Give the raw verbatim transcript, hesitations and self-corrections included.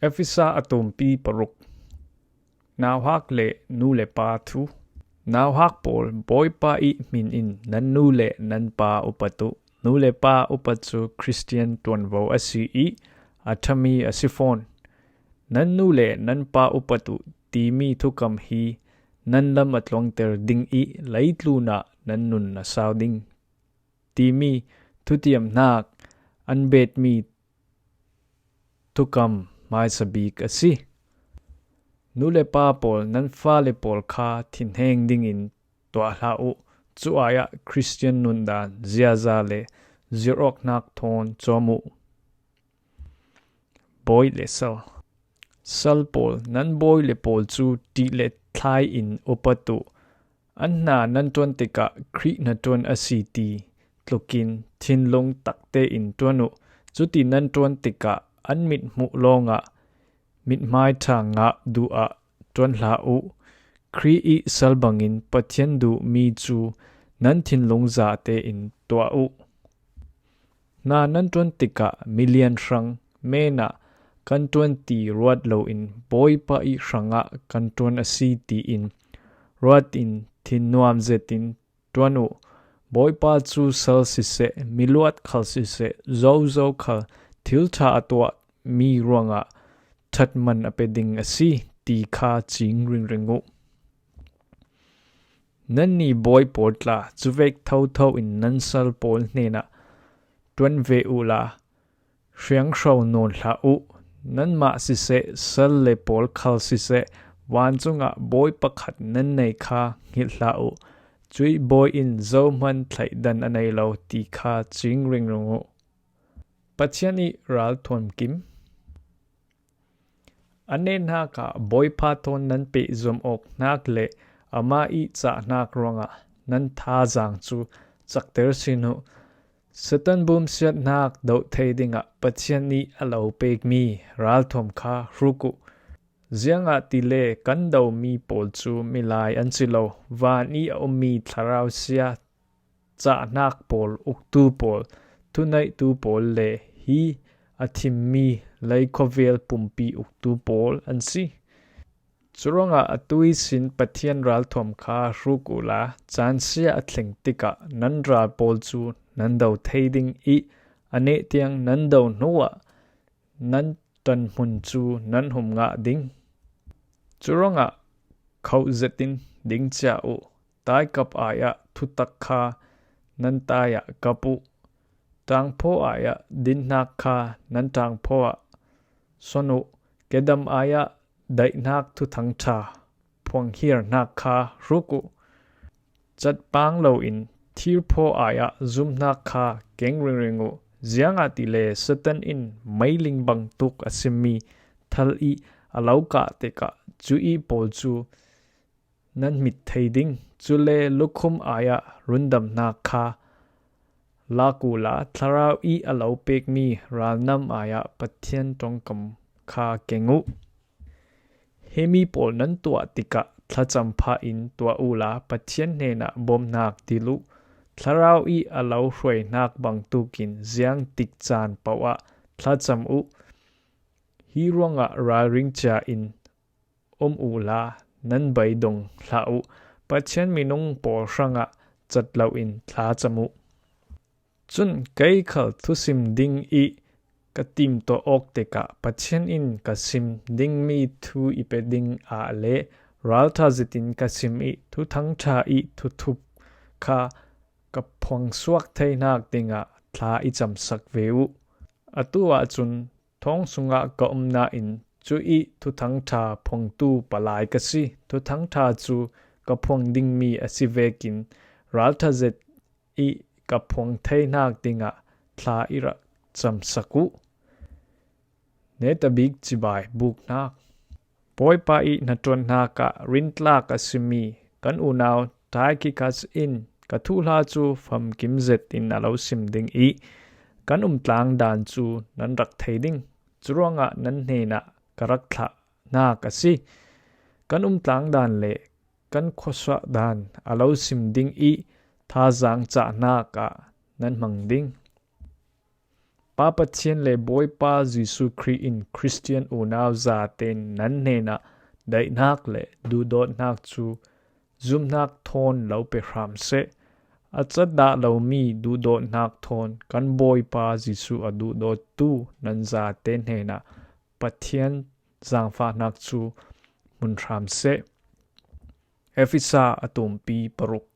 Efesa a tumpi paruk. Nauhak le nu le pa thu. Nauhak pawl, Bawipa ih hmin in nan nu le nan pa upat uh. Nu le pa upat cu Khristian tuanvo a si ih a ṭhami a si fawn. Nan nu le nan pa upat uh timi thukam hi nan lam a tluangter ding ih leitlun ah nan nun a sau ding timi thutiamhnak an betmi thukam hmaisa bik a si. Nu le pa pawl, nan fale pawl kha thinheng dingin tuah hlah uh. Cu ai ah Khristian nundan ziaza le zirhawknak thawn cawm uh. Bawi le sal. Sal pawl, nan bawi le pawl cu ṭih le thlai in upat uh. An hna nan ṭuan tikah Khrih hnaṭuan a si ti tlukin thinlung takte in ṭuan uh. Cuti nan ṭuan tikah an mithmuh lawngah mithmai ṭha ngah duh ah ṭuan hlah uh. Khrih ih sal bangin Pathian duhmi cu nan thinlung zate in tuah uh. Hna nan ṭuan tikah milian hrang men ah kan ṭuan ti ruat loin Bawipa ih hrangah kan ṭuan a si tiin ruat in thinnuam zetin ṭuan uh. Bawipa cu sal siseh, miluat khal siseh, zozo khal thil ṭha a tuahmi ruangah ṭhat man a pe ding a si ti kha cing ringring uh. Nannih bawi pawl tla, cuvek thotho in nan sal pawl hnenah ṭuan ve uhla, hrianghrau nawn hlah uh. Nanmah siseh, sal le pawl khal siseh, vancungah bawi pakhat nan nei kha hngilh hlah uh. Cuih bawi in zohman thlaihdan a nei lo ti kha cing ringring uh. Pathian ih ralthuam kim. A nehnak ah Bawipa thawn nan pehzom awknak le amah ih cahnak ruangah nan thazaang cu cakter sin uh. Satan bumsiatnak doh thei dingah Pathian ih a lo pekmi ralthuam kha hruk uh. Ziangahtile kan domi pawl cu milai an si lo, van ih a ummi thlarau sia cahnak pawl uktu pawl, thuneihtu pawl le hi a thimmi lei khuavel pumpi uktu pawl an si. Curuangah atu ihsin Pathian ralthuam kha hruk uhla, caan sia a thleng tikah nan ral pawl cu nan do thei ding ih a neh tiang nan do hnuah nan ṭanhmun cu nan hum ngah ding. Curuangah khoh zetin ding cia uh. Taikap ai ah thutak kha nan tai ah kap uh. Ṭangphaw ai ah dinhnak kha nan ṭangphaw ah son uh. Kedam ai ah daihnak thuthang ṭha phuanghiarnak kha hruk uh. Catpang loin thirphaw ai ah zumhnak kha keng ringring uh. Ziangahtile Satan in meiling bangtuk a simi thal ih a lo kah tikah cu ih pawl cu nan mit thei ding. Cule lukhum ai ah rundamnak kha lak uhla, thlarau ih a lo pekmi ralnam ai ah Pathian ṭongkam kha keng uh. Himi pawl nan tuah tikah thlacam phah in tuah uhla, Pathian hnenah bawmhnak dil uh. Thlarau ih a lo hruainak bangtukin ziangtik caan paoh ah thlacam uh. Hi ruangah ralring cia in um uhla, nan beidong hlah uh. Pathian minung pawl hrangah cat loin thlacam uh. Cun kei khal thusim ding ih ka timtuah awk tikah Pathian in ka sim dingmi thu i pe ding ah le ralṭha zetin ka sim ih thuthang ṭha ih thuthup kha ka phuangsuak theinak dingah thla i camsak ve uh. Atu ahcun thawng sungah ka um nain cu ih thuthang ṭha phuangtu palai ka si. Thuthang ṭha cu ka phuang dingmi a si vekin ralṭha zet ih ka phuang theinak dingah thla i rak camsak uh. Netabik cibai buknak. Bawipa ih hnaṭuannak ah rintlak a simi kan unau Tychicus in ka thuhla cu famkim zet in a lo sim ding ih kan umtlang dan cu nan rak thei ding. Curuangah nan hnenah ka rak thlahnak a si. Kan umtlang dan le kan khuasuah dan a lo sim ding ih thazaang cahnak ah nan hmang ding. Pa Pathian le Bawipa Jesuh Khrih in Khristian unau zate nan hnenah daihnak le duhdawtnak cu zumhnak thawn lo pe hram seh. A cat dah lomi duhdawtnak thawn kan Bawipa Jesuh a duhdawttu nan zate hnenah Pathian zaangfahnak cu hmun hram seh. Efesa a tumpi paruk.